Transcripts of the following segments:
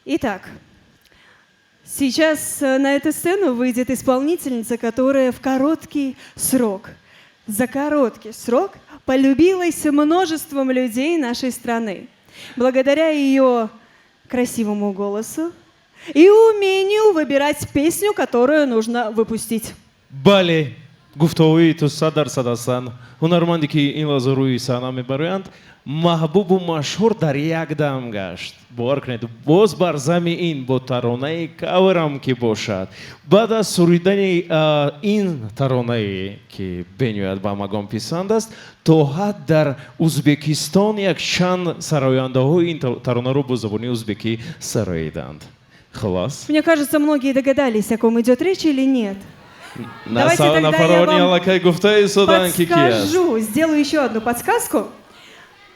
Итак, сейчас на эту сцену выйдет исполнительница, которая в короткий срок, за короткий срок полюбилась множеством людей нашей страны. Благодаря ее красивому голосу и умению выбирать песню, которую нужно выпустить. Бале, гуфтаҳои ту 100% ҳастанд. Ҳунарманде, ки ин лаҳза рӯи саҳна мебароянд, маҳбубу машҳур дар як дам гашт. Бовар кунед, боз бар зами ин бо таронаи каверам ки бошад, баъд аз суридани ин таронае, ки бениҳоят ба ҳамагон писанд аст, то ҳад дар Узбекистон як чанд сарояндаҳои ин таронаро бо забони узбекӣ сароиданд. Хулос. Мне кажется, многие догадались, о ком идет речь, или нет? Давайте тогда я Нафарони вам аллакай гуфтаи содан, ки ки аст. подскажу, сделаю еще одну подсказку.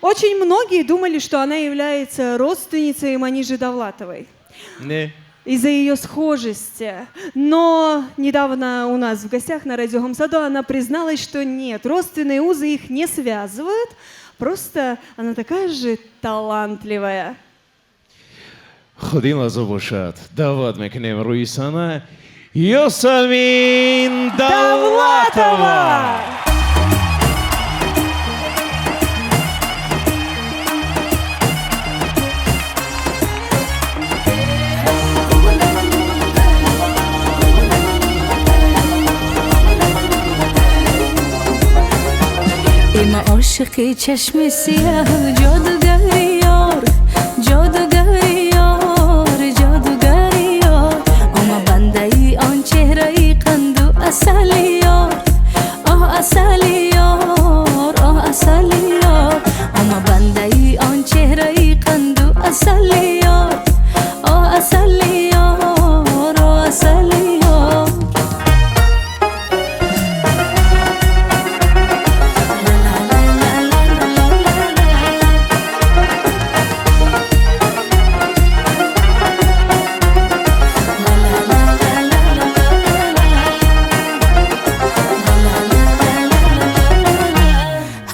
Очень многие думали, что она является родственницей Манижи Давлатовой Не. из-за ее схожести. Но недавно у нас в гостях на радио Хамсадо она призналась, что нет, родственные узы их не связывают, просто она такая же талантливая. Худ ин лаҳза бошад, даъват мекунем рӯи саҳна Ёсамин Давлатова. Давлатова! Има ошиқи чашми сиёҳ, ҷодугари ёр, ҷодугари ёр, ҷодугари ёр. Ома бандаи он чеҳраи қанду асали ёр, оҳ, асали ёр, оҳ, асали ёр. Ома бандаи он чеҳраи қанду асали ёр, оҳ, асали ёр, оҳ, асали ёр.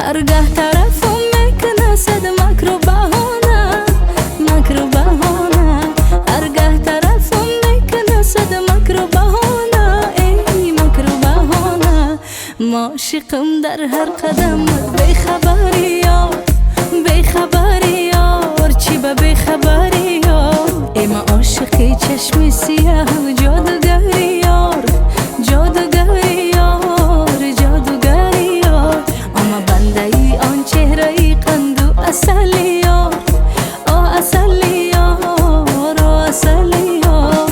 Ҳаргаҳ тарафум мекунад сад макру баҳона, макру баҳона. Ҳаргаҳ тарафум мекунад сад макру баҳона, эй, макру баҳона. Мошиқам дар ҳар қадам, бехабари ёр, бехабари ёр, чӣ ба бехабари ёр. Эма ошиқи чашми сиёҳ, ҷодугари ёр, ҷодугари ёр, ҷодугари ёр. Ома бандаи он чеҳраи қанду асали ёр, оҳ, асали ёр, оҳ, асали ёр.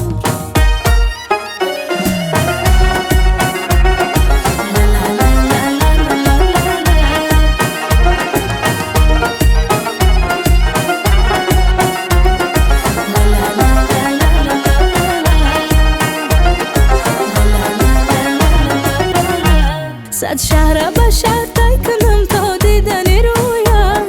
Сад шаҳра ба шаҳр тай кунам то дидани рӯят,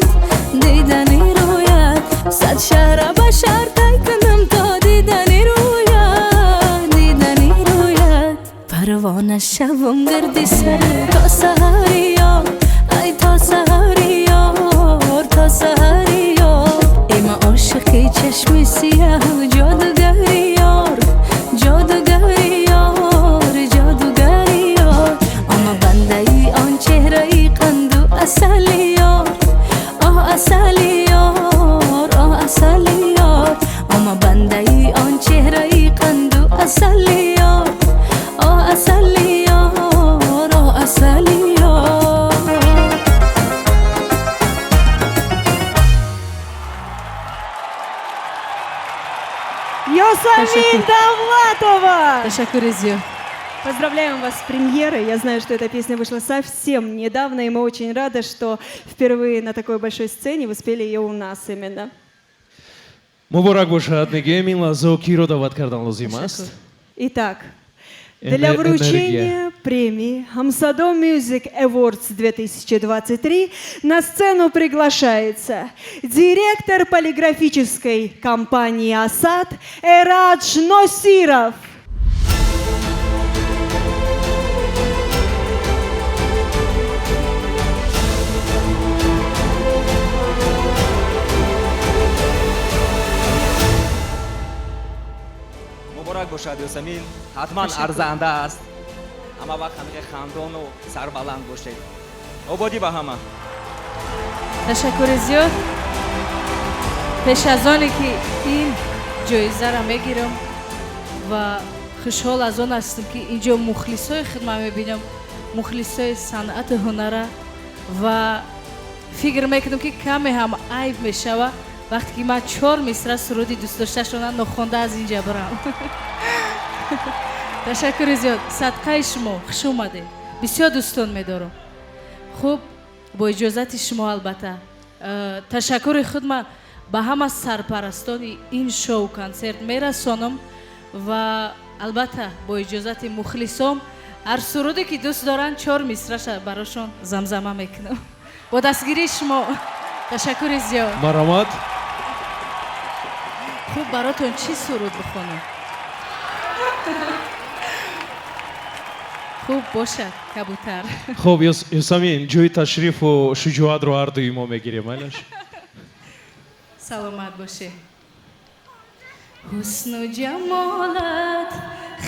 дидани рӯят. Сад шаҳра ба шаҳр тай кунам то дидани рӯят, дидани рӯят. Парвона шавам гирди сар то саҳари ёр, ай, то саҳари ёр, то саҳари ёр. Эма ошиқи чашми сиёҳ, ҷодугари ёр, ҷодугари ёр, ҷодугари ёр. Ома бандаи он чеҳраи қанду асали ёр, оҳ, асали ёр, оҳ, асали ёр. Ома бандаи он чеҳраи қанду асали ёр, оҳ, асали ёр, оҳ, асали ёр. Ёсамин Давлатова! Ташаккури зиёд. Поздравляем вас с премьерой. Я знаю, что эта песня вышла совсем недавно, и мы очень рады, что впервые на такой большой сцене вы спели ее у нас именно. Муборак бошад мегӯем. Ин лаҳзао киро даъват кардан лозим аст? Итак, для вручения премии Хамсадо Music Awards 2023 на сцену приглашается директор полиграфической компании «Асад» Эрадж Носиров. Муборак бошад, Ёсамин. Ҳатман арзанда аст. Ҳама вақт ҳамиқа хандону сарбаланд бошед. Ободӣ ба ҳама. Ташаккури зиёд. Пеш аз оне ки ин ҷоизаро мегирам ва хушҳол аз он ҳастам, ки инҷо мухлисои худма мебинам, мухлисои санъату ҳунара, ва фикр мекунам, ки каме ҳам айб мешава, вақте ки ман чор мисра суруди дӯстдошташона нохонда аз инҷа барам. Ташаккури зиёд, садқаи шумо. Хуш омадед, бисёр дӯстон медорам. Хуб, бо иҷозати шумо, албатта, ташаккури худма ба ҳама сарпарастони ин шоу консерт мерасонам ва албатта бо иҷозати мухлисом ҳар суруде ки дӯст доранд, чор мисраша барошон замзама мекунам бо дастгирии шумо. Ташаккури зиёд. Марҳамат. Хуб, баротон чӣ суруд бихонам? Хуб бошад, «Кабутар». Хуб, Ёсамин, ҷои ташрифу шуҷоатро ҳардуи мо мегирем, майлаш. Саломат бошед. Ҳусну ҷамолат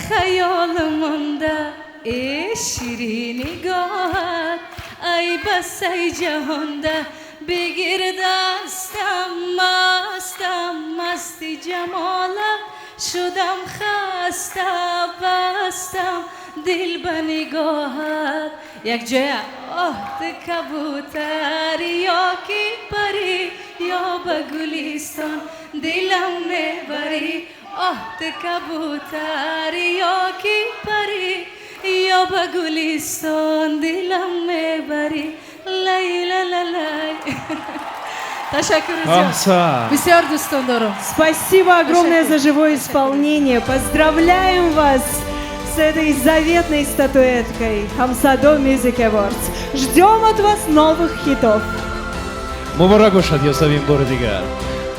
хаёл монда, э шириннигоҳат ай басай ҷаҳонда. Бигир дастам, мастам, масти ҷамолат шудам, хаста бастам дил ба нигоҳат. Якҷоя: оҳ, ту кабутари ё ки парӣ, ё ба гулистон дилам мебарӣ. Оҳ, ту кабутари ё ки парӣ, ё ба гулистон дилам мебарӣ. Лай ла ла лай. Ташаккур зиёд. Аҳсан. Бисёр дӯстон дорам. Спасибо огромное за живое исполнение. Поздравляем вас с этой заветной статуэткой Хамсадо Music Awards. Ждем от вас новых хитов. Муборак бошад, Ёсамин, бори дигар.